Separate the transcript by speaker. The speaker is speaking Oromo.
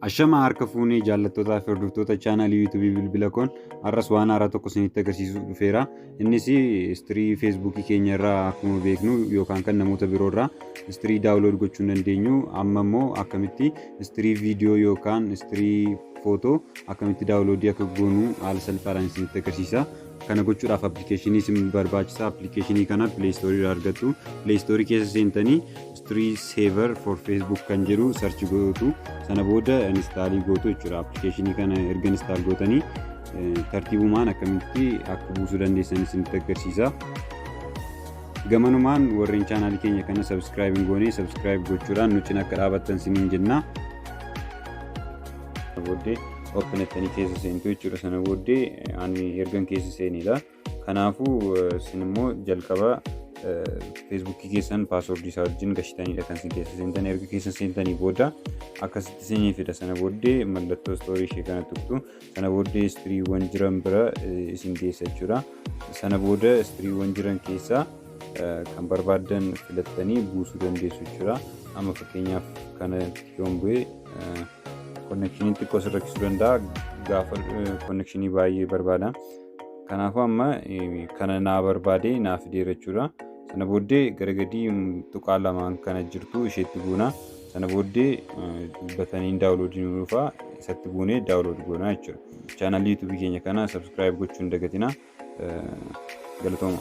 Speaker 1: Ashama harka fuunee jaallattootaa fi hordoftoota chaanaalii yuutuubii bilbila koon har'as waan haaraa tokko isinitti agarsiisuuf dhufeera. Innis istirii feesbuukii keenya irraa akkuma beeknu yookaan kan namoota biroo irraa istirii download gochuu hin dandeenyu. Amma immoo akkamitti istirii viidiyoo yookaan istirii footoo akkamitti daawunloodii akka goonu haala salphaadhaan isinitti agarsiisa. Kana gochuudhaaf appilikeeshinii isin barbaachisa. Appilikeeshinii kana Play Store irraa argattu. Play Store keessa seentanii Story Saver for Facebook kan jedhu search gootu. Sana booda install gootu jechuudha. Appilikeeshinii kana erga install gootanii tartiibumaan akkamitti akka buusuu dandeessan isinitti agarsiisa. Gamanumaan warreen chaanaalii keenya kana subscribe hin goone subscribe gochuudhaan nu cina akka dhaabattan isiniin jenna. Booddee open jettanii keessa seentu jechuudha. Sana booddee ani ergan keessa seenedha. Kanaafuu isin immoo jalqaba feesbuukii keessan paaswordii isaa wajjin gashitanidha kan isin keessa seentan. Erga keessa seentanii booda akkasitti isinii fida. Sana booddee mallattoo istoorii ishee kana tuqxu. Sana booddee istiriiwwan jiran bira isin geessa jechuudha. Sana booda istiriiwwan jiran keessaa kan barbaaddan filattanii buusuu dandeessu jechuudha. Amma fakkeenyaaf kana yoon bu'e konnekshinii xiqqoo isin rakkisuu danda'a. Gaafa konnekshinii baay'ee barbaada. Kanaafuu amma kana naa barbaade naa fideera jechuudha. Sana booddee gara gadii tuqaa lamaan kana jirtu isheetti buuna. Sana booddee bataniin daawunloodii nu dhufa, isatti buunee download goona jechuudha. Chaanaalii yuutuubii keenya kana subscribe gochuu hin dagatina. Galatooma.